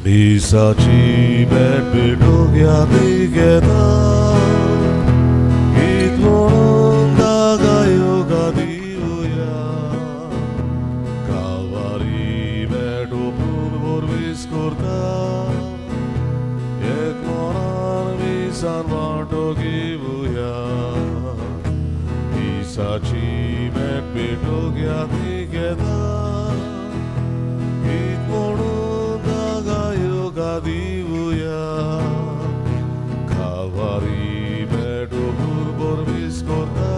मिसाची भेट भेटूंक यादी घेता, गीत म्हणून दागायो दिवया. कावारी भेट ओपून बोरवीस करता, एक मनान मिसान वांटो घेवया. मिसाची भेट भेटूंक यादी घेता, गीत म्हणून दिवया. कावारी भेट ओपून बोरवीस करता,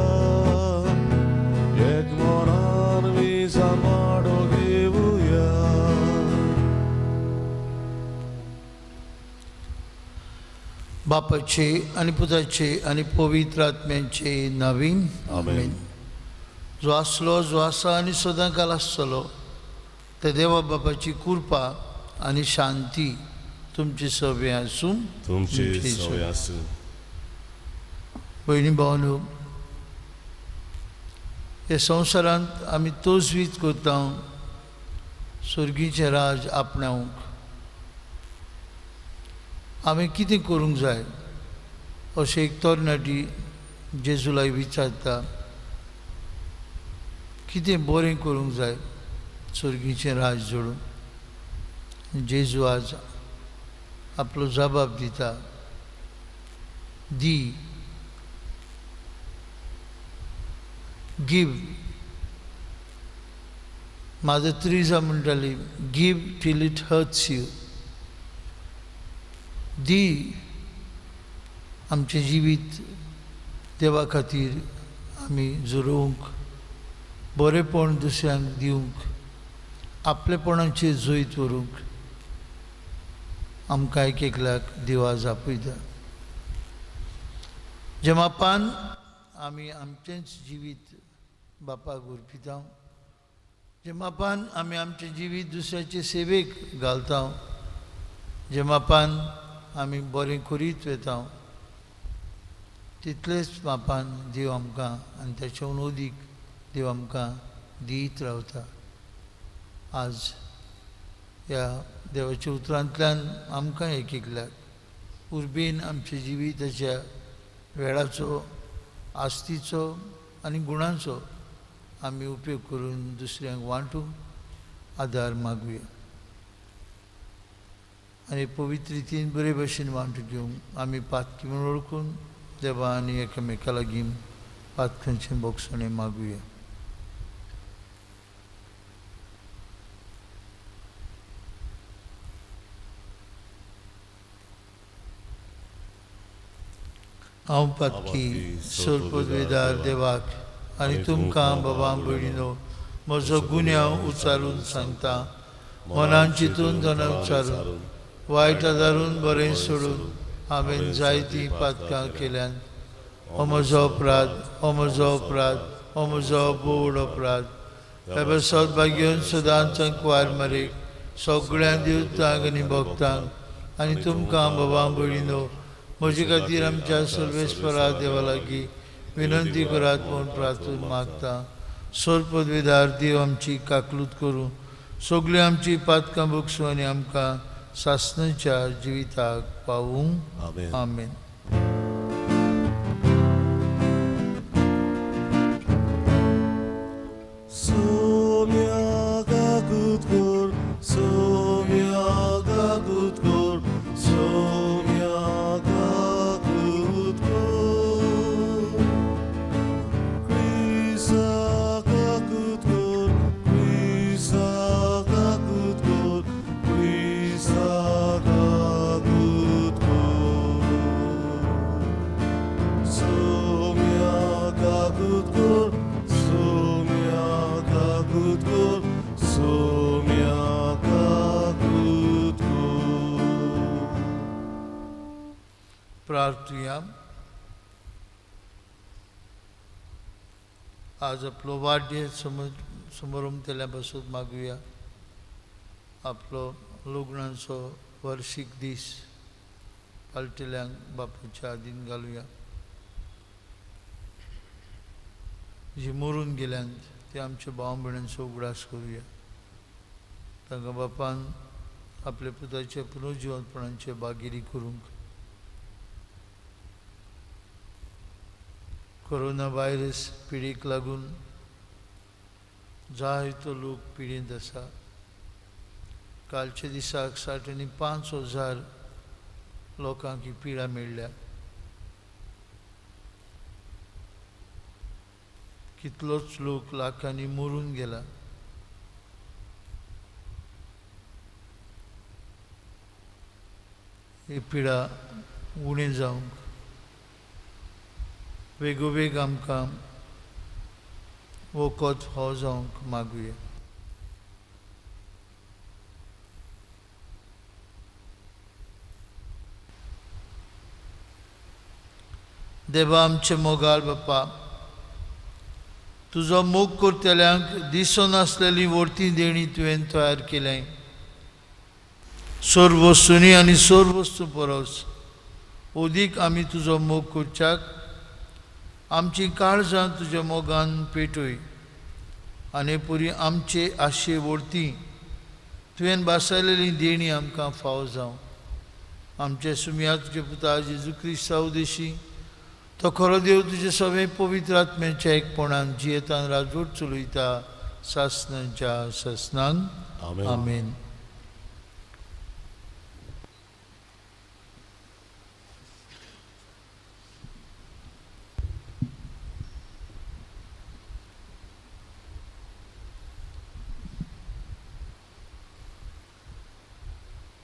एक मनान मिसान वांटो घेवया. बापाचे आनी पुताचे आनी पवित्र आत्म्याचे नवीन आमेन. जो आसलो, जो आसा आनी सदां काल आसतलो त्या देवा बापाची कृपा आनी शांती तुमची सगळें आसूं. तुमची सवय आसूं. भयणी भावनो, ह्या संवसारांत आमी तोजवीज करता सर्गीचें राज आपणावंक. आमी कितें करूंक जाय अशें एक तरणाटी जेजूलाय विचारता, कितें बरें करूंक जाय सर्गीचें राज जोडून. जेजू आज आपलो जबाब दिता, दी, गिव. मादर त्रिजा म्हणटाली, give till it hurts you. दी आमचें जिवीत देवा खातीर आमी झरोवंक, बरेंपण दुसऱ्यांक दिवंक, आपलेपणाचेर जैत व्हरूंक आमकां एक एकल्याक देवा जापयता. जे मापान आमी आमचेंच जिवीत बापाक उरपिता, जे मापान आमी आमचें जिवीत दुसऱ्याचे सेवेक घालता, जे मापान आमी बरें करीत वता, तितलेच मापान देव आमकां आनी ताच्या अदीक देव आमकां दीत रावता. आज ह्या देवाच्या उतरांतल्यान आमकां एक एकल्याक उर्बेन आमच्या जिविताच्या वेळाचो, आस्तीचो आनी गुणांचो आमी उपयोग करून दुसऱ्यांक वांटूंक आदार मागुया आनी पवित्र रितीन बरे भशेन वांटून घेवंक आमी पातकी म्हूण वळखून देवा आनी एकामेका लागीं पातकांचें बोगसणें मागुया. हांव पातकी सोरपदवेदार देवाक आनी तुमकां बाबा भयणीनो म्हजो गुन्यांव उचारून सांगता. मनान चिंतून जना उचारून, वायट आदारून बरें सोडून हांवें जायतीं पातकां केल्यान. हो म्हजो अपराध, हो म्हजो अपराध, हो म्हजो बोड अपराध. बाबा सौभाग्यन सदांच कुवार मारीक सगळ्यां देवतांक आनी भक्तांक आनी तुमकां बाबा भयणीनो म्हजे खातीर आमच्या सर्वेस्परा देवा लागीं विनंती करात म्हूण प्रार्थून मागता. सोरपदवेदार देव आमची काकलूत करूं, सगळीं आमची पातकां बगसूं आनी आमकां सासणाच्या जिविताक पावूं. आमेन. प्रार्थुया. आज आपलो वाडदीस समारंभ पासून मागुया. आपलो लग्नाचो वर्षीक दीस पालटेल्यांक बापूच्या आदीन घालुया. जी मरून गेल्यांत ते आमच्या भाव भयणांचो उगडास करुया. तांकां बापान आपल्या पुताच्या पुनर्जिवंतपणाचे बागिरी करूंक। कोरोना व्हायरस पिडीक लागून जायतो लोक पिडेंत आसा। कालच्या दिसाक 65,000 लोकांक ही पिडा मेळ्ळ्या। कितलोच लोक लाखांनी मरून गेला। ही पिडा उणें जावंक वेगोवेग आमकां वखद फावो जावंक मागुया। देवा आमचे मोगाळ बापा, तुजो मोग करतल्यांक दिसनासलेली व्हडती देणी तुवें तयार केलें। सर्व वस्तूंनी आनी सर्व वस्तू परस अदीक आमी तुजो मोग करच्याक आमची काळजां तुज्या मोगान पेटय आनी पुरी आमचे आशे व्हडती तुवें भासायलेली देणी आमकां फावो जावं। आमचे सुमया तुजे पुता जेजू क्रिस्ता उदेशी तो खरो देव तुजे सगळे पवित्र आत्म्याच्या एकपणान जियेतान राजवट चलयता सासनाच्या सासनान। आमेन।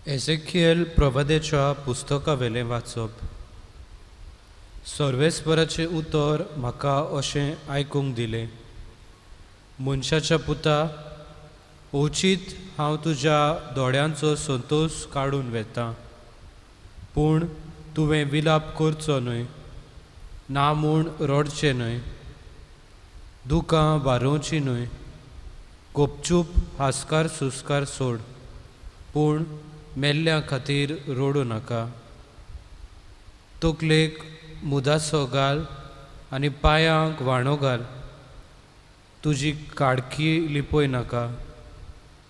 एझेकियल प्रवादेच्या पुस्तकावेलें वाचप। सर्वेस्पराचें उतर म्हाका अशें आयकूंक दिलें, मनशाच्या पुता, अवचीत हांव तुज्या दोळ्यांचो संतोश काडून वेतां, पूण तुवें विलाप करचो न्हय, ना म्हूण रडचें न्हय, दुकां बारोवचीं न्हय, गुपचूप हास्कार सुस्कार सोड, पूण मेल्ल्या खातीर रडूं नाका। तकलेक मुदासो घाल आनी पांयांक व्हाणो घाल, तुजी काडकी लिपय नाका,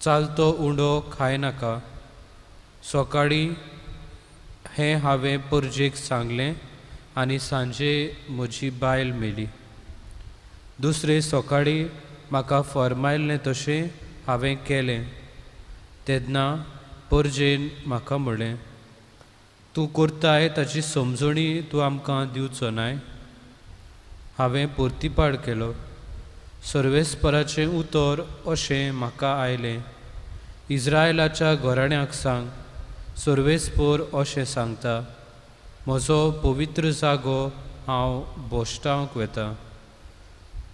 चालतो उंडो खाय नाका। सकाळीं हें हांवें परजेक सांगलें आनी सांजे म्हजी बायल मेली। दुसरे सकाळीं म्हाका फर्मायल्लें तशें हांवें केलें। तेन्ना परजेन म्हाका म्हणलें, तूं करताय ताची समजणी तूं आमकां दिवचो नाय। हांवें परतिपाड केलो, सर्वेस्पराचें उतर अशें म्हाका आयलें, इज्रायलाच्या घराण्याक सांग, सर्वेस्पर अशें सांगता, म्हजो पवित्र जागो हांव भश्टावंक वेता,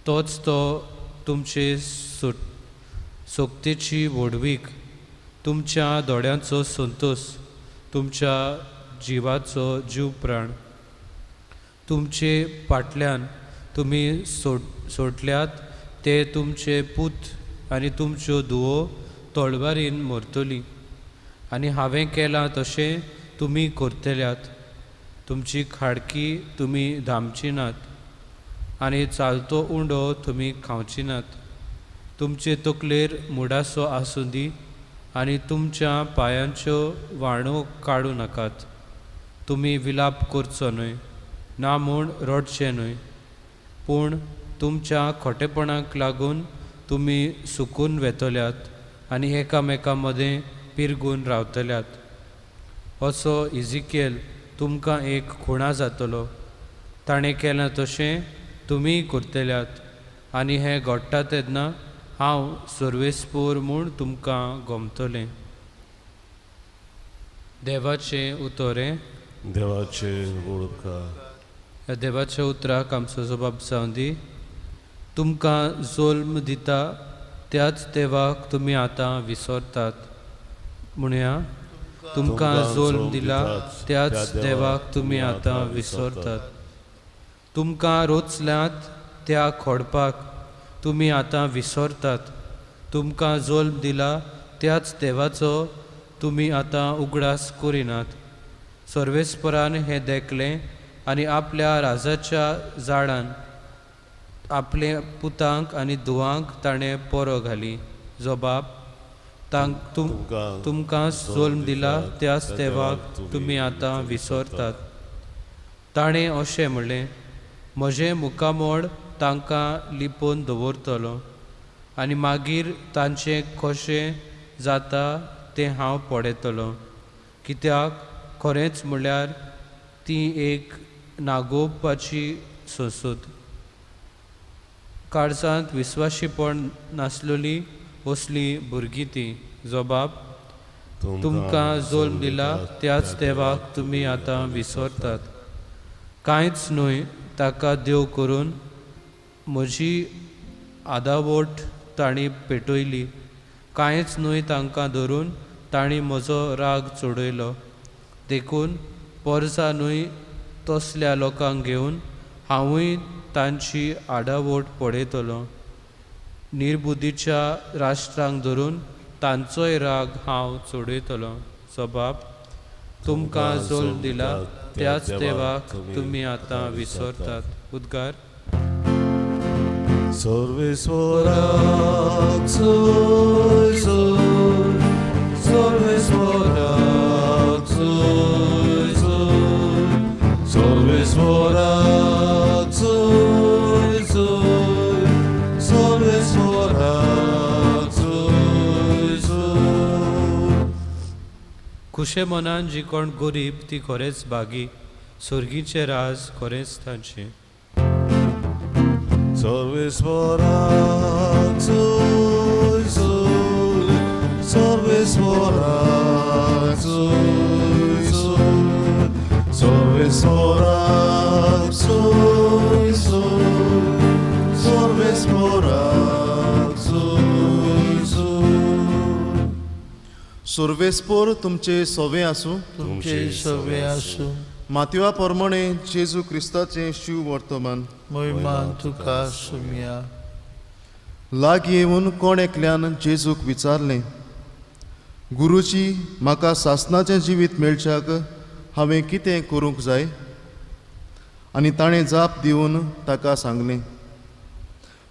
तोच तो तुमचे सोकतेची व्हडवीक, तुमच्या दोळ्यांचो संतोश, तुमच्या जिवाचो जीव प्राण। तुमचे फाटल्यान तुमी सोडल्यात ते तुमचे पूत आनी तुमच्यो धुवो तळवारीन मरतली, आनी हांवें केलां तशें तुमी करतल्यात। तुमची खाडकी तुमी धांपची नात आनी चालतो उंडो तुमी खावची नात। तुमचे तकलेर मुडासो आसूं दी आनी तुमच्या पांयांच्यो व्हाणो काडूं नाकात। तुमी विलाप करचो न्हय, ना म्हूण रडचें न्हय, पूण तुमच्या खोटेपणाक लागून तुमी सुकून वेतल्यात आनी एकामेकां मदें पिरगून रावतल्यात। असो इजिकेल तुमकां एक खुणा जातलो, ताणें केलां तशें तुमीय करतल्यात, आनी हें घडटा तेन्ना हांव सर्वेस्पोर म्हूण तुमकां गमतलें। देवाचें उतरें। देवाचें उपकार। ह्या देवाच्या उतराक आमचो जबाब जावं दी। तुमकां जोल्म दिता त्याच देवाक तुमी आतां विसरतात म्हणया, तुमकां जोल्म दिला त्याच देवाक तुमी आतां विसरतात। तुमकां रोचल्यात त्या खोडपाक तुमी आतां विसरतात। तुमकां जोल्म दिला त्याच देवाचो तुमी आतां उगडास करिनात। सर्वेस्परान हें देखलें आनी आपल्या राजाच्या झाडान आपले पुतांक आनी धुवांक ताणें पोरो घाली। जबाब तुमकां जोल्म दिला त्याच देवाक तुमी आतां विसरतात. ताणें अशें म्हणलें, म्हजें मुखामळ तांकां लिपोवन दवरतलो आनी मागीर तांचें कशें जाता तें हांव पळयतलो, कित्याक खरेंच म्हणल्यार ती एक नागोवपाची संसद. काळजांत विस्वाशीपण नासलेली असली भुरगीं ती. जबाब, तुमकां जोल्म दिला त्याच देवाक तुमी आतां विसरतात. कांयच न्हय ताका देव करून म्हजी आदावट तांणी पेटयली, कांयच न्हय तांकां धरून तांणी म्हजो राग चडयलो. देखून पोरसा न्हय तसल्या लोकांक घेवन हांवूय तांची आडावट पळयतलो. निर्बुद्धीच्या राष्ट्रांक धरून तांचोय राग हांव चडयतलो. जबाब, तुमकां जोल्म दिला त्याच देवाक तुमी आतां विसरतात. उद्गार. सर्वेस्वराक जोय जोय, सर्वेस्वराक जोय जोय, सर्वेस्वराक जोय जोय, सर्वेस्वराक जोय जोय. खुशे मनान जी कोण गरीब ती खरेंच भागी, सर्गीचें राज खरेंच तांचें. सर्वेस्वराक जोय जोय, सर्वेस्वराक जोय जोय, सर्वेस्वराक जोय जोय, सर्वेस्वराक जोय जोय. सर्वेस्पोर तुमचे सोवे आसूं. तुमचे सवे आसूं. मातवा प्रमाणे जेजू क्रिस्ताचें शिव वर्तमान. मोहिमान तुका सुमया. लागीं येवन कोण एकल्यान जेजूक विचारलें, गुरुजी, म्हाका सासणाचें जिवीत मेळच्याक हांवें कितें करूंक जाय? आनी ताणें जाप दिवन ताका सांगलें,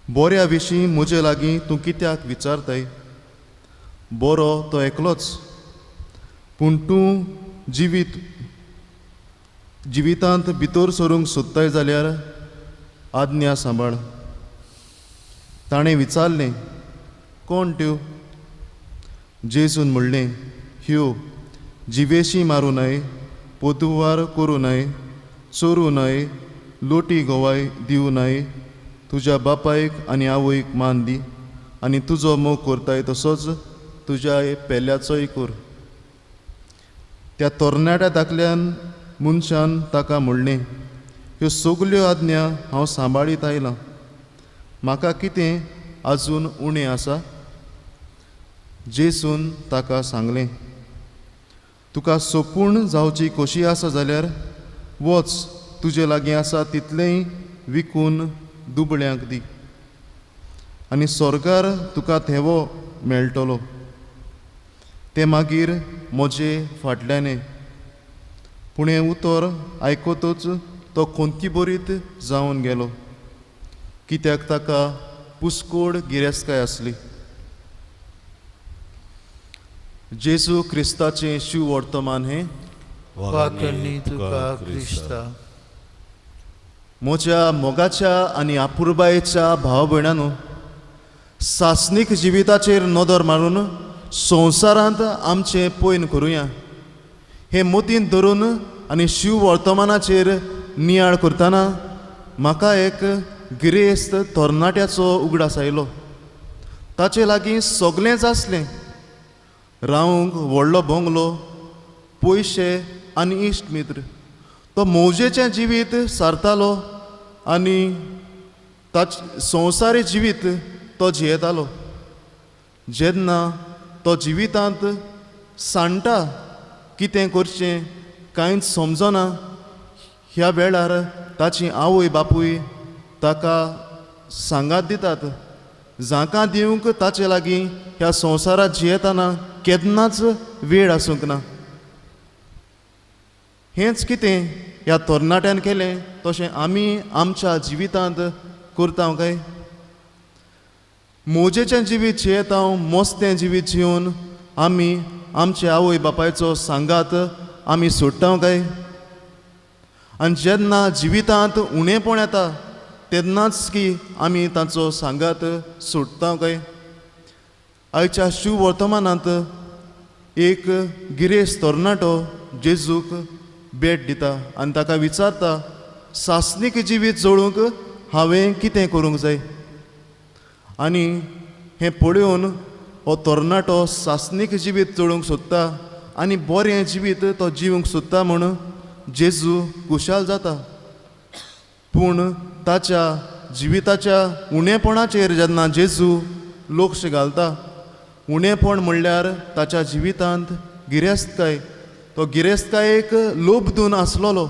बऱ्या विशीं म्हजे लागीं तूं कित्याक विचारताय? बरो तो एकलोच, पूण तूं जिवितांत भितर सरूंक सोदताय जाल्यार आज्ञा सांबाळ. ताणें विचारलें, कोण त्यो? जेजून म्हणलें, ह्यो जिवेशी मारूं न्हय, पोतुवार करूं न्हय, चोरूं न्हय, लोटी गोवाय दिवं न्हय, तुज्या बापायक आनी आवयक मान दी आनी तुजो मोग करताय तसोच तुज्या पेल्याचोय कर. त्या तरणाट्या दाखल्यान मनशान ताका म्हणलें, ह्यो सगल्यो आज्ञा हांव सांबाळीत आयलां, म्हाका कितें आजून उणें आसा? जेजून ताका सांगलें, तुका सोपूण जावची खोशी आसा जाल्यार वच, तुजे लागीं आसा तितलेंय विकून दुबळ्यांक दी आनी स्वर्गार तुका थेवो मेळटलो. तें मागीर म्हजे फाटल्यान. पूण हें उतर आयकतच तो खोंतीबरीत जावन गेलो, कित्याक ताका पुस्कोड गिरेस्तकाय आसली. जेजू क्रिस्ताचें शिव वर्तमान हें. वाकणी तुका क्रिस्ता. म्हज्या मोगाच्या आनी अपुरबायेच्या भाव भयणांनो, सासणीक जिविताचेर नदर मारून संवसारांत आमचें पयन करुया हें मतींत धरून आनी शिव वर्तमानाचेर नियाळ करतना म्हाका एक गिरेस्त तरणाट्याचो उगडास आयलो. ताचे लागीं सगळेंच आसलें, रावंक व्हडलो बंगलो, पयशे आनी इश्ट मित्र. तो मौजेचें जिवीत सारतालो आनी ताचे संवसारी जिवीत तो जियेतालो. जेन्ना तो जिवितांत सांडटा, कितें करचें कांयच समजना, ह्या वेळार ताची आवय बापूय ताका सांगात दितात, जांकां दिवंक ताचे लागीं ह्या संवसारांत जियेतना केन्नाच वेळ आसूंक ना. हेंच कितें ह्या तरणाट्यान केलें तशें आमी आमच्या जिवितांत करता काय? मोजेचें जिवीत जियेता, मस्तें जिवीत जिवन आमी आमचे आवय बापायचो सांगात आमी सोडटा काय? आनी जेन्ना जिवितांत उणेपण येता तेन्नाच की आमी तांचो सांगात सोडटा काय? आयच्या शिव वर्तमानांत एक गिरेस्त तरणाटो जेजूक भेट दिता आनी ताका विचारता, सासणीक जिवीत जोडूंक हांवें कितें करूंक जाय? आनी हें पळोवन हो तरणाटो सासणीक जिवीत जोडूंक सोदता आनी बरें जिवीत तो जिवूंक सोदता म्हूण जेजू खुशाल जाता. पूण ताच्या जिविताच्या उणेपणाचेर जेन्ना जेजू लक्ष घालता, उणेपण म्हणल्यार ताच्या जिवितांत गिरेस्तकाय, तो गिरेस्तकायेक लोभ दिवन आसलेलो.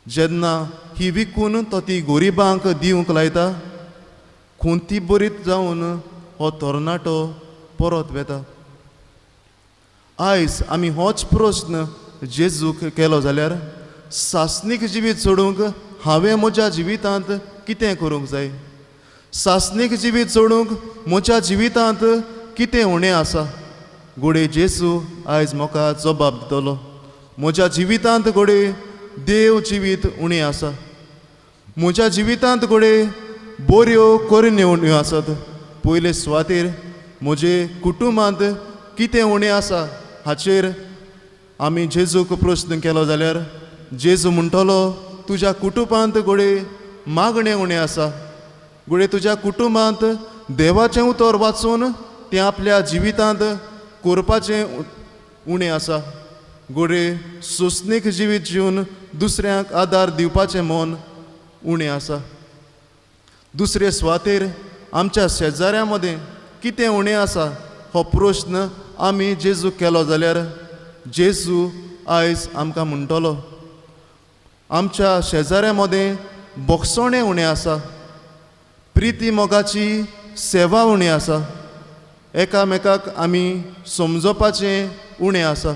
जेन्ना ही विकून तो ती गोरिबांक दिवंक लायता, खुंती बरीत जावन हो तरणाटो परत वेता. आयज आमी होच प्रस्न जेजूक केलो जाल्यार सासणीक जिवीत सोडूंक हांवें म्हज्या जिवितांत कितें करूंक जाय? सासणीक जिवीत सोडूंक म्हज्या जिवितांत कितें उणें आसा? घोडये जेजू आयज म्हाका जबाब दितलो, म्हज्या जिवितांत घोडये देव जिवीत उणें आसा, म्हज्या जिवितांत घोडये बऱ्यो करण्यो उण्यो आसात. पयले सुवातेर म्हजे कुटुंबांत कितें उणें आसा हाचेर आमी जेजूक प्रस्न केलो जाल्यार जेजू म्हणटलो, तुज्या कुटुंबांत घोडये मागणें उणें आसा, घोडये तुज्या कुटुंबांत देवाचें उतर वाचून तें आपल्या जिवितांत करपाचें उणें आसा, घोडये सोंसणीक जिवीत जिवन दुसऱ्यांक आदार दिवपाचें मन उणें आसा. दुसरे सुवातेर आमच्या शेजाऱ्यां मदें कितें उणें आसा हो प्रस्न आमी जेजूक केलो जाल्यार जेजू आयज आमकां म्हणटलो, आमच्या शेजाऱ्यां मदें बोगसणें उणें आसा, प्रिती मोगाची सेवा उणें आसा, एकामेकाक आमी समजोवपाचें उणें आसा.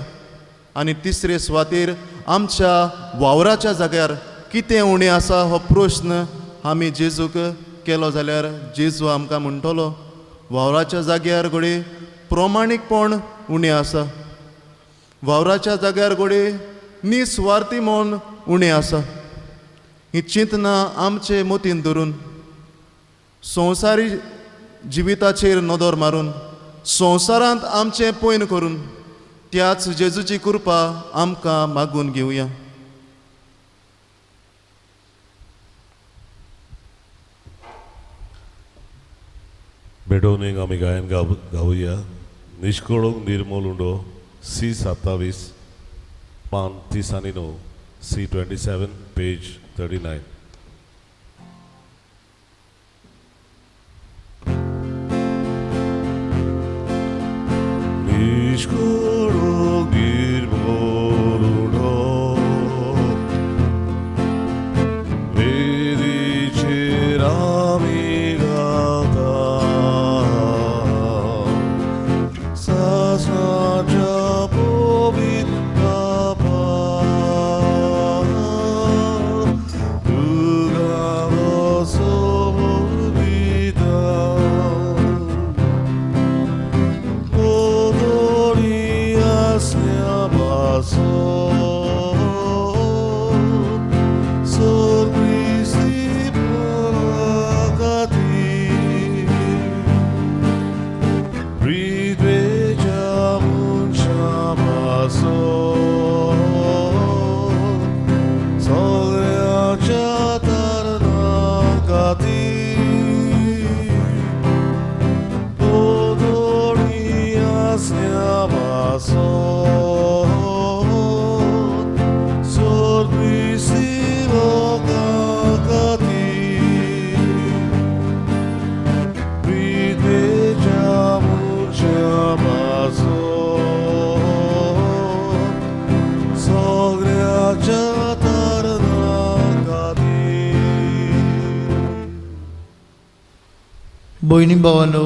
आनी तिसरे सुवातेर आमच्या वावराच्या जाग्यार कितें उणें आसा हो प्रस्न आमी जेजूक केलो जाल्यार जेजू आमकां म्हणटलो, वावराच्या जाग्यार घडये प्रमाणीकपण उणें आसा, वावराच्या जाग्यार घडये निस्वार्थी म्हूण उणें आसा. ही चिंतना आमचे मतीन धरून संवसारी जिविताचेर नदर मारून संवसारांत आमचें पयन करून त्याच जेजूची कृपा आमकां मागून घेवया. भेटवणेक आमी गायन गावया. निष्कळूंक निर्मूल उंडो सी 27 पान 39, सी 27 पेज 39. निष्कळूंक निर्मूल उंडो वेदीचेर आमी गाता, सासणाच्या पवित्र बापा तुका सोबीता, ओदोरी आसल्या पासो सोर क्रिस्ती खातीर पृथ्वेच्या मनशां पासो सगळ्याच्या तारणा खातीर ओदोरी आसल्या पासो सोर क्रिस्ती लोकां खातीर पृथ्वेच्या मनशां पासो सगळ्याच्या तारणा खातीर. भयणी भावानो,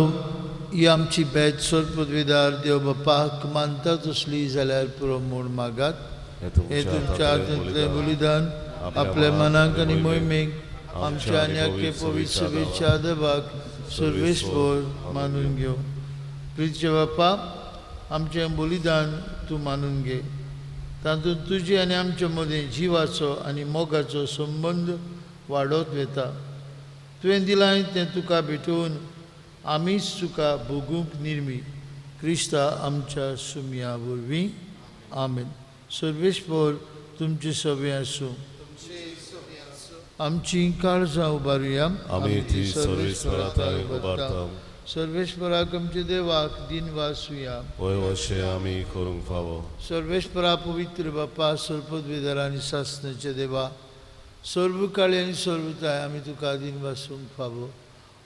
ही आमची भेट सोर पदवीदार देव बापाक मानता तसली जाल्यार पुरो म्हूण मागात. हे तुमच्या हातांतलें बलिदान आपल्या मनाक आनी मोहिमेक आमच्या आनी आख्खे पवित्र सभेच्या देवाक सर्वेस्पर मानून घेवं. प्रितीच्या बापा, आमचें बलिदान तूं मानून घे. तातूंत तुजे आनी आमचे मदीं जिवाचो आनी मोगाचो संबंद वाडत वता. तुवें दिलां तें तुका भेटोवन आमीच तुका भोगूंक निर्मी क्रिस्ता आमच्या सुमया वरवीं. आमेन. सर्वेस्पर तुमचे सवे आसूं. आमची काळजां उबारुया. आमी ती सर्वेस्परा उबारता. सर्वेस्पराक आमच्या देवाक दिनवासुया. होय अशें आमी करूंक फावो. सर्वेस्परा पवित्र बापा, सर्वपदवेदार आनी सासणाच्या देवा, सर्व काळी आनी सर्वताय आमी तुका दिनवासूंक फावो.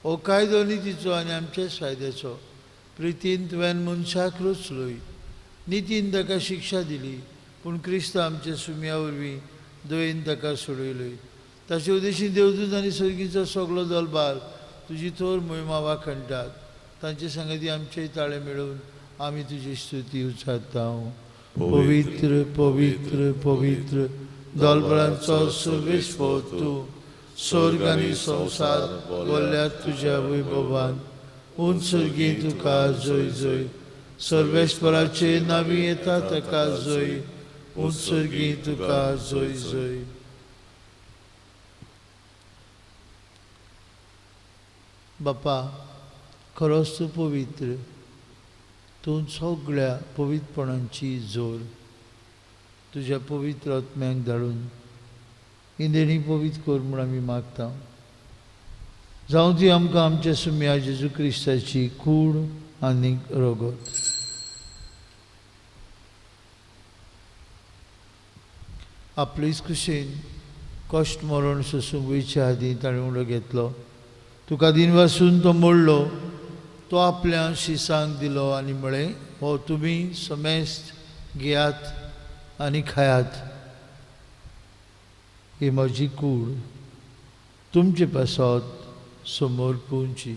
हो कायदो नितीचो आनी आमच्याच फायद्याचो. प्रितीन तुवें मनशाक रचलोय, नितीन ताका शिक्षा दिली, पूण क्रिस्त आमच्या सुमया वरवीं दयेन ताका सोडयलोय. ताचे उद्देशीन देवदूत आनी सर्गीचो सगलो दलबार तुजी थोर मोहिमा वाखणटात. तांचे सांगाती आमचे ताळे मेळोवन आमी तुजी स्तुती उच्चारता. पवित्र पवित्र पवित्र दलबळांचो सर्वेस्पर तूं, स्वर्ग आनी संवसार भरल्यात तुज्या वैभवान. उंच सर्गी तुका जय जय. सर्वेस्पराचे नांवी येता ताका जय. उंच सर्गी तुका जय जय. बापा, खरोच तूं पवित्र, तूं सगळ्या पवित्रपणांची जोर. तुज्या पवित्र आत्म्याक धाडून इंदेणी पवित्र कर म्हूण आमी मागता. जावं ती आमकां आमच्या सुमया जेजू क्रिस्ताची कूड आनी रगत. आपलेच कुशीन कश्ट मरण सोसूंक वयचे आदीं ताणें उडो घेतलो. तुका दिनवासून तो मोडलो, तो आपल्या शिसांक दिलो आनी म्हळें, हो तुमी समेस्त घेयात आनी खायात, ही म्हजी कूड तुमचे पासत समोर पुंची.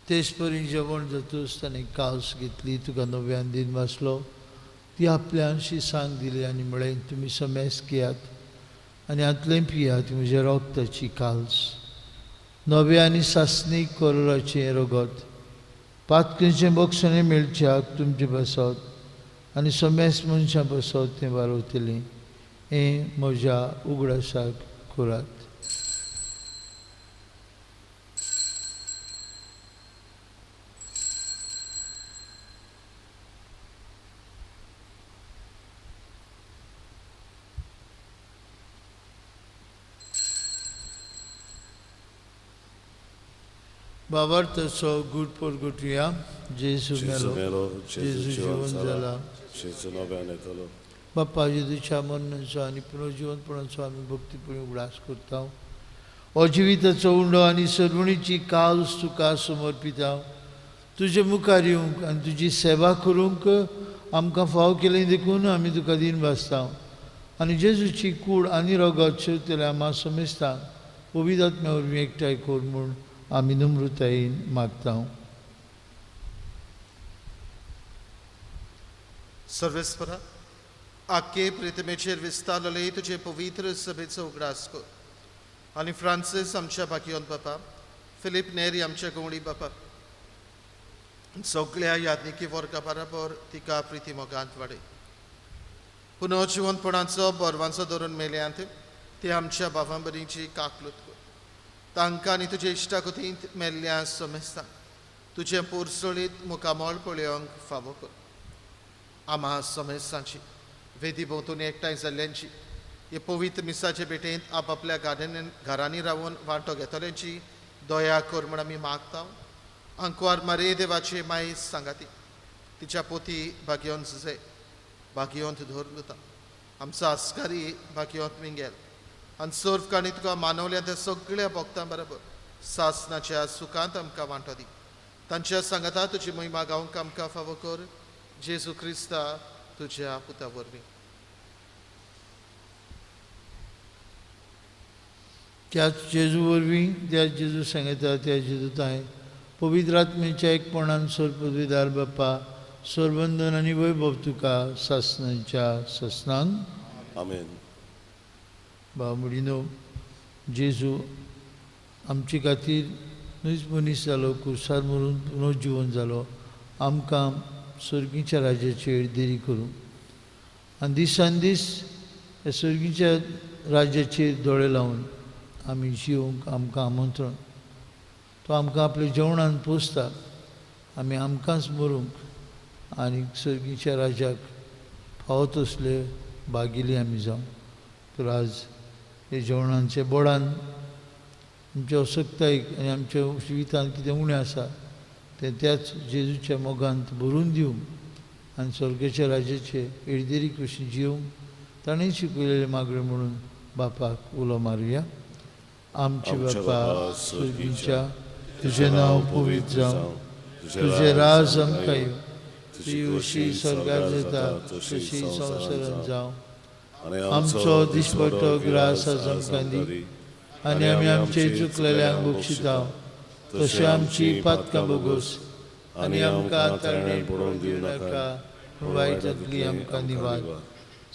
तेच परी जेवण जातूच ताणें कास घेतली, तुका नव्यान दिन वाचलो, ती आपल्या शिसांक दिली आनी म्हळें, तुमी समेस घेयात आनी हातलें पियात, म्हज्या रोगताची काल्स, नव्या आनी सासणीक करोराचें रगत, पातकेचें बक्षणें मेळच्याक तुमचे पासत आनी समेस मनशां पासत तें वारवतलें. हें म्हज्या उगडासाक करात. बाबार्थाचो गूट परगटुया. जेजू मेलो, जेजू जिवन जाला, जेजू नव्यान येतलो. बाप्पा, जेजूच्या मरणाचो आनी पुनर्जिवनपणाचो आमी भक्तीपणी उगडास करता. हो जिविताचो उंडो आनी सर्वणीची काल्स तुका समर्पिता. तुजे मुखार येवंक आनी तुजी सेवा करूंक आमकां फाव केली देखून आमी तुका दिन भासता. आनी जेजूची कूड आनी रगत शेवतल्या आमा समेस्तांक पवित्र आत्म्या वरवीं एकठांय कर म्हूण आमी नम्रतायेन मागता. सर्वेस्परा, आखे प्रितमेचेर विस्तारले तुजे पवित्र सभेचो उगडास कर आनी फ्रांसीस आमच्या बाकियोन बापा, फिलीप नेरी आमच्या गवळी बापा, सगळ्या यादनिकी वर्गा बराबर तिका प्रिती मोगांत वाडय. पुनर्जिवनपणाचो बरवांचो धरून मेल्यांत ते आमच्या बाबां बरींची काकलूत कर. तांकां आनी तुजे इश्टागतींत मेल्ल्या समेस्तां तुजें पोरसोळीत मुखामळ पळोवंक फावो कर. आमा समेस्तांची वेदी भोंवतणी एकठांय जाल्ल्यांची हे पवित्र मिसाचे भेटेंत आपापल्या घरांनी रावन वांटो घेतल्यांची दया कर म्हूण आमी मागता. आंकवार मारे देवाचे माई सांगाती, तिच्या पोती भाग्योन जुजे भाग्योंत धरलुता, आमचो आस्कारी भाग्योंत मिंगेल आनी सर्व काणी तुका मानवल्या त्या सगळ्या भक्तां बरोबर सासनाच्या सुखांत आमकां वांटो दी. तांच्या सांगाता तुजी महिमा गावंक आमकां फावो कर. जेजू क्रिस्ता तुज्या पुता वरवीं. त्याच जेजू वरवीं, त्याच जेजू सांगता, त्या जेजू तांय पवित्र आत्म्याच्या एकपणान सोर पदवीदार बाप्पा सोरबंधन आनी वैभव तुका सासनाच्या सासनांक. आमेन. बाबा मुडीनो, जेजू आमचे खातीर न्हूच मनीस जालो, कुर्सार मरून पुनर्जिवन जालो, आमकां सर्गीच्या राज्याचेर देरी करूं आनी दिसान दीस ह्या सर्गीच्या राज्याचेर दोळे लावन आमी जिवंक आमकां आमंत्रण. तो आमकां आपल्या जेवणान पोसता, आमी आमकांच मरूंक आनी सर्गीच्या राज्याक फावो तसले भागिली आमी जावं. तर आज हे जेवणांचे बोडान आमच्या असक्तायेक आनी आमच्या जिवितांत कितें उणें आसा तें त्याच जेजूच्या मोगांत भरून दिवंक आनी स्वर्गाच्या राज्याचे एडदेरी कशी जिवंक ताणें शिकयलेलें मागणें म्हणून बापाक उलो मारुया. आमचे बापा स्वर्गीच्या, तुजें नांव पवित्र जावं, तुजें राज आमकां येवं, तुजी उशी स्वर्गार जाता तशी संवसारांत जावं. आमचो दिसपट्टो ग्रास आज आमकां दी आनी आमी आमचे चुकलेल्यांक बक्षिता तशें आमची पातकां बोगोस आनी आमकां ताळणेर पडोवन दिवं नाका, पूण वायटांतली आमकां निवार.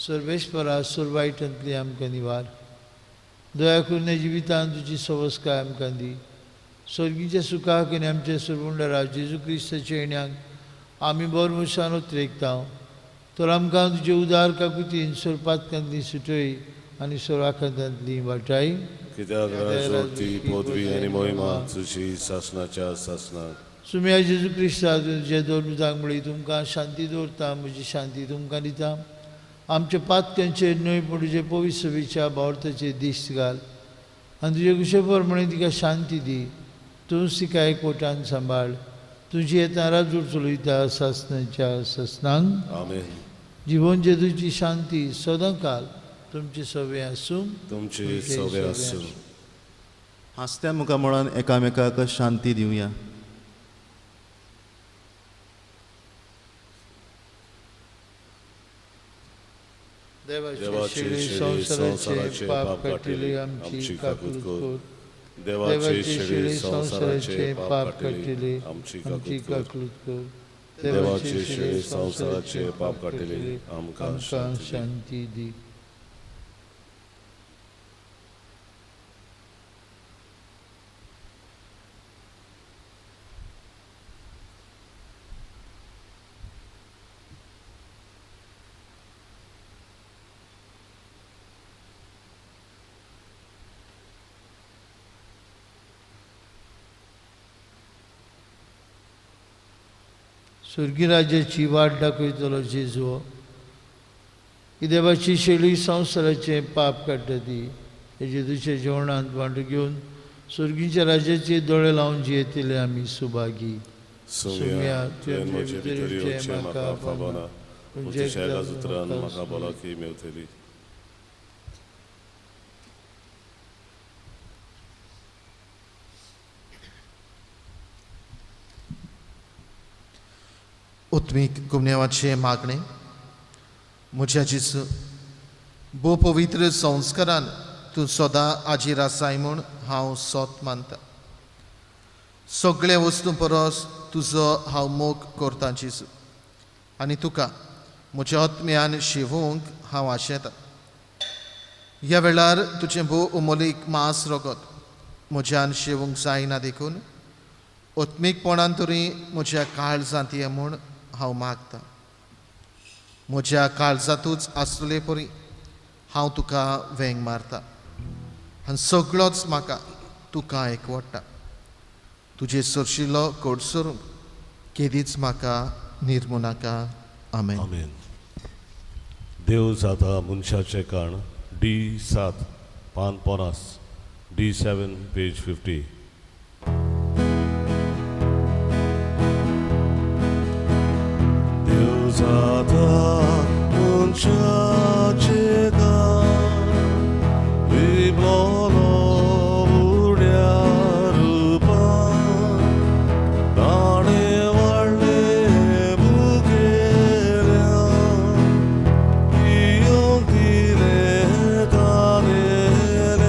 सर्वेस्परा सोर वायटांतली आमकां निवार. दया करून जिवितांत तुजी सवस्काय आमकां दी. स्वर्गीच्या सुखाक आनी आमच्या सरवंडरा जेजू क्रिस्ताच्या येण्याक आमी बर मनशान उतरेकता. तर आमकां तुजे उदार काकुतीन सोर पातकांतली सुटय आनी सोर आखातांतली वाटाय. कित्याक राजवटी पदवी आनी मोहिमा तुजी सासनाच्या सासनाक. सुम्या जेजू क्रिस्ता तुज्या दोन म्हळी तुमकां शांती दवरता, म्हजी शांती तुमकां दिता. आमच्या पातकांचेर न्हय पूण तुजे पवित्र सभेच्या भावार्थाचेर दिश्ट घाल आनी तुजे कुशे प्रमाणे तिका शांती दी. तूं तिका एकवटान सांबाळ. तुजी येता राजूर चलयता सासनाच्या सासनांक. आमेन. जिवन जेजूची शांती सदांकाल तुमचे सवे आसूं, तुमचे सवे आसूं. हांसत्या मुखामळान एकामेकाक शांती दिवया. देवाचे संवसाराचे पाप काडटले आमची काकूत कर. देवाचे शेळी संवसाराचे पाप काडटले आमची काकूत कर. देवाचे शेळी संवसाराचे पाप काडटले आमकां शांती दी. स्वर्गी राज्याची वाट दाखयतलो जेजू, ही देवाची शेळी संवसाराचें पाप काडटा ती हे जेजूच्या जेवणांत वांटो घेवन स्वर्गीच्या राज्याचे दोळे लावन जियेतले आमी सुभागी. सुम्या, तुवें म्हजे भितर येवचें म्हाका फावना, पूण तुज्या एकाच उतरान म्हाका भलायकी मेवतली. उत्मीक गुमनेवाचें मागणें. म्हज्या जेजू, भोव पवित्र संस्कारान तूं सदां आजीर आसाय म्हूण हांव सोत मानता. सगळे वस्तू परस तुजो हांव मोग करतां जेजू, आनी तुका म्हज्या आत्म्यान शिवूंक हांव आशेतां. ह्या वेळार तुजें भोव अमोलीक मांस रगत म्हज्यान शेवूंक जायना देखून आत्मीकपणान तरी म्हज्या काळजांत ये म्हूण हांव मागतां. म्हज्या काळजांतूच आसले परी हांव तुका वेंग मारता आनी सगळोच म्हाका तुका एकवटा. तुजे सरशिल्लो कडसरूंक केदीच म्हाका निर्मू नाका. आमेन. आमेन. देव जाता मनशाचें काण, डी 7 पान 50, डी 7 पेज 50. देव जाता मनशाचें काण, विबलो उड्या रुपान, ताणें वाडलें भुकेल्यान, पियोंक दिलें तानेल्यान,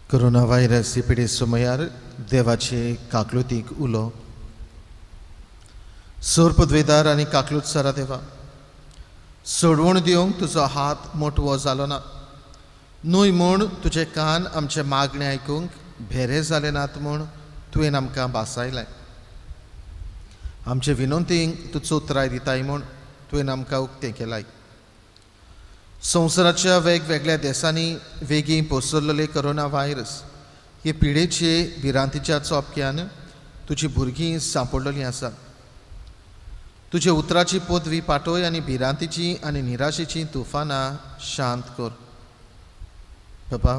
कोरोना व्हायरस ही पिडे समयार देवाचे काकलुतीक उलो. सोर पदवेदार आनी काकलूत सरा देवा, सोडवण दिवंक तुजो हात मोटवो जालो ना न्हय म्हूण तुजे कान आमचे मागणें आयकूंक भेरे जाले नात म्हूण तुवें आमकां भासायलें. आमचे विनंतींक तूं चोत्राय दिताय म्हूण तुवें आमकां उक्तें केलाय. संवसाराच्या वेगवेगळ्या देशांनी वेगीं पसरलेले कोरोना व्हायरस हे पिडेचे भिरांतीच्या चोपक्यान तुजी भुरगीं सांपडलेलीं आसात. तुजे उतराची पदवी पाटय आनी भिरांतीची आनी निराशेची तुफानां शांत कर. बाबा,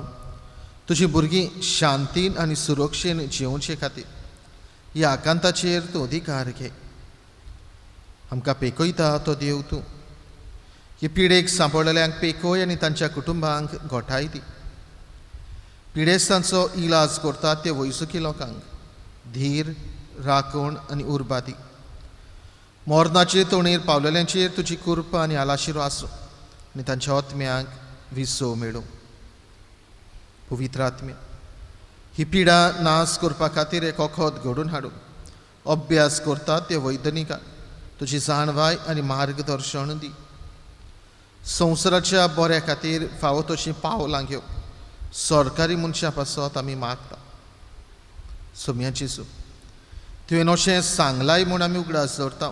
तुजी भुरगीं शांतीन आनी सुरक्षेन जिवचे खातीर ह्या आकांताचेर तूं अधिकार घे. आमकां पेकयता तो देव तूं. हे पिडेक सांपडलेल्यांक पेकय आनी तांच्या कुटुंबांक गोठाय दी. पिडेस्तांचो इलाज करतात ते वैजकी लोकांक धीर, राखण आनी उर्बा दी. मरणाचे तोणेर पावलेल्यांचेर तुजी कृपा आनी आलाशिरो आसूं आनी तांच्या आत्म्यांक विसव मेळूं. पवित्र आत्म्या, ही पिडा नाश करपा खातीर एक वखद घडून हाडूं अभ्यास करतात ते वैज्ञानिकांक तुजी जाणवाय आनी मार्गदर्शन दी. संवसाराच्या बऱ्या खातीर फावो तशीं पावलां घेवंक सरकारी मनशां पासत आमी मागता. सोम्या जेजू, तुवें अशें सांगलाय म्हूण आमी उगडास दवरता.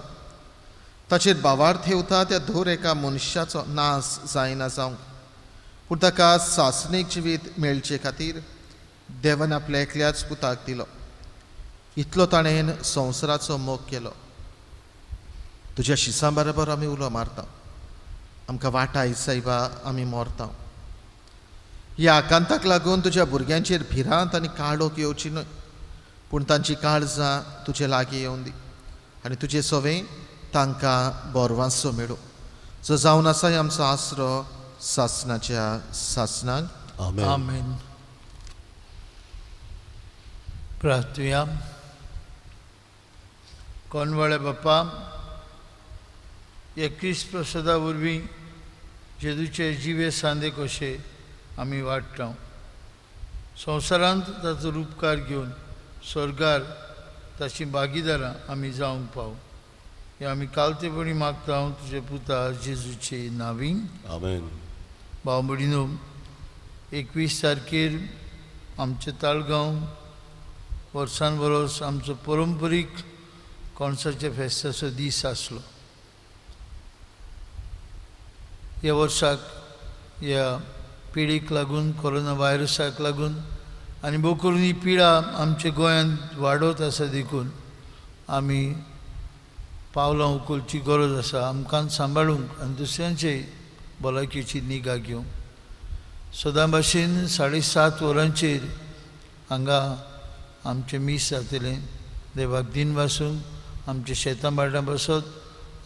ताचेर भावार्थ ठेवता त्या धर एका मनशाचो नाश जायना जावंक, पूण ताका सासणीक जिवीत मेळचे खातीर देवान आपल्या एकल्याच पुताक दिलो. इतलो ताणें संवसाराचो मोग केलो. तुज्या शिसां बरोबर आमी उलो मारता. आमकां वाटाय सायबा, आमी मरता. ह्या आकांताक लागून तुज्या भुरग्यांचेर भिरांत आनी काळोख येवची न्हय, पूण तांची काळजां तुजे लागीं येवन दी आनी तुजे सवें तांकां बरवांसो मेळूं, जो जावन आसा आमचो आसरो सासणाच्या सासणाक. आमेन. आमेन. प्रार्थुया. कोनवाळे बाप्पा, ह्या क्रिस्त प्रसादा वरवीं जेजूचे जिवे सांदे कशे आमी वाडटा. संवसारांत ताचो रुपकार घेवन स्वर्गार ताची भागीदारां आमी जावंक पाव. हे आमी कालतेपणी मागता तुजे पुता जेजूचे नांवी. आमेन. भाव भयणीनो, 21 तारखेर आमचे ताळगांव वर्सान वरोस आमचो परंपरीक कोणसाच्या फेस्ताचो दीस आसलो. ह्या वर्साक ह्या पिडीक लागून, कोरोना व्हायरसाक लागून आनी भोव करून ही पिडा आमच्या गोंयांत वाडत आसा देखून आमी पावलां उखलची गरज आसा आमकां सांबाळूंक आनी दुसऱ्यांचे भलायकेची निगा घेवंक. सदां भाशेन 7:30 वरांचेर हांगा आमचें मीस जातलें. देवाक दिन वासूंक आमच्या शेतां भाटां बसत,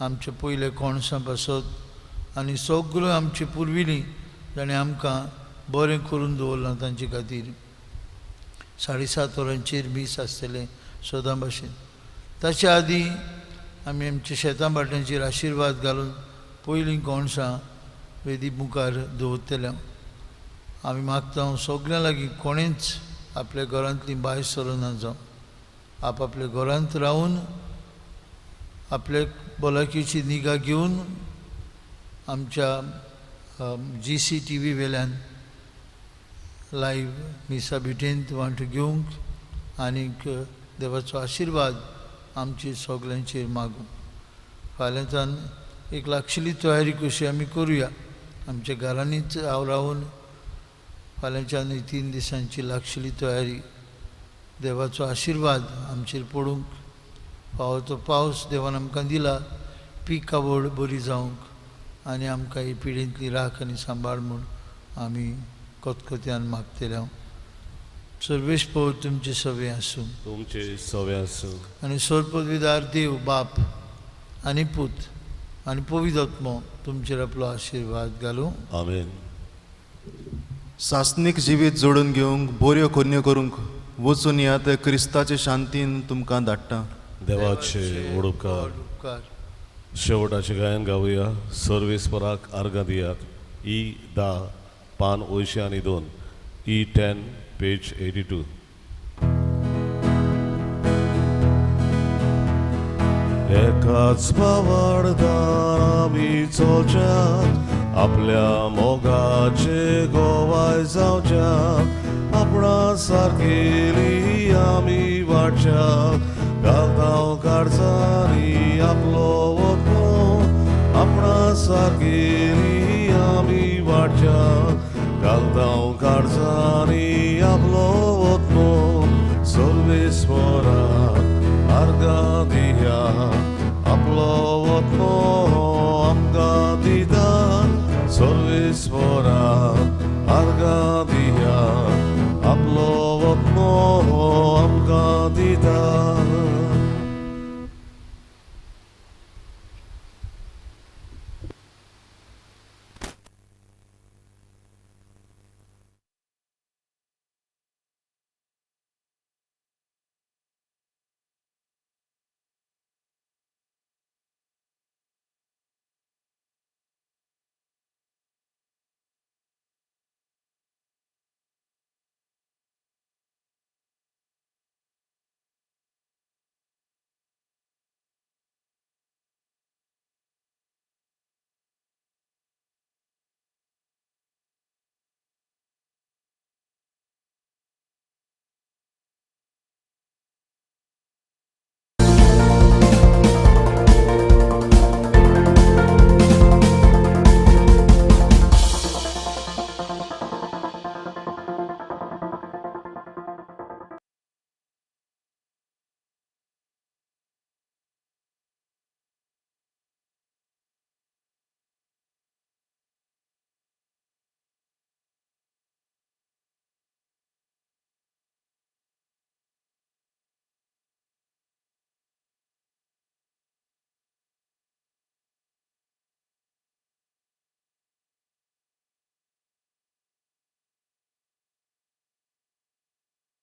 आमचे पयले कोणसां बसत आनी सगळ्यो आमची पुर्विली जाणें आमकां बरें करून दवरलां तांचे खातीर 7:30 वरांचेर मीस आसतलें सदां भाशेन. ताच्या आदीं आमी आमच्या शेतां भाटांचेर आशिर्वाद घालून पयलीं कोणसां वेदी मुखार दवरतले. आमी मागता सगळ्यां लागीं कोणेंच आपल्या घरांतलीं भायर सरना जावं, आपआपल्या घरांत रावन आपले भलायकेची निगा घेवन आमच्या GCTV वेल्यान लायव्ह मिसा भिटेंत वांटो घेवंक आनीक देवाचो आशिर्वाद आमचे सगल्यांचेर मागूंक. फाल्यांच्यान एक लागशिल्ली तयारी कशी आमी करुया. आमच्या घरांनीच हांव रावन फाल्यांच्यान 3 दिसांची लागशिल्ली तयारी, देवाचो आशिर्वाद आमचेर पडूंक, फावो तो पावस देवान आमकां दिला, पिकावळ बरी जावंक आनी आमकां ही पिडेंतली राख आनी सांबाळ म्हूण आमी कतकत्यान मागतले. हांव सर्वेश पव तुमचे सवे आसूं, तुमचे सवे आसूं. आनी सर्वपदवीदार देव बाप आनी पूत आनी पवित्र आत्मो तुमचेर आपलो आशिर्वाद घालूं. आमेन. सासणीक जिवीत जोडून घेवंक बऱ्यो करण्यो करूंक वचून येयात. क्रिस्ताचे शांतीन तुमकां धाडटा. देवाचे व्हड उपकार. शेवटाचें गायन गावया. सर्वेस्पराक आर्गां दियात. ई 10 पान 82, E 10 पेज 82. एकाच पावाडदार आमी चलच्या, आपल्या मोगाचे गोवाय जावच्या, आपणा सारकेली आमी वाडच्या, घालतांव काळजांनी आपलो वतलो, आपणा सारकेली आमी वाडच्या, घालतांव काळजांनी आपलो वतलो, सर्वेस्वराक आर्गां दिया, आपलो वतलो आमकां दिता, सर्वेस्वराक आर्गां दिया, आपलो वतलो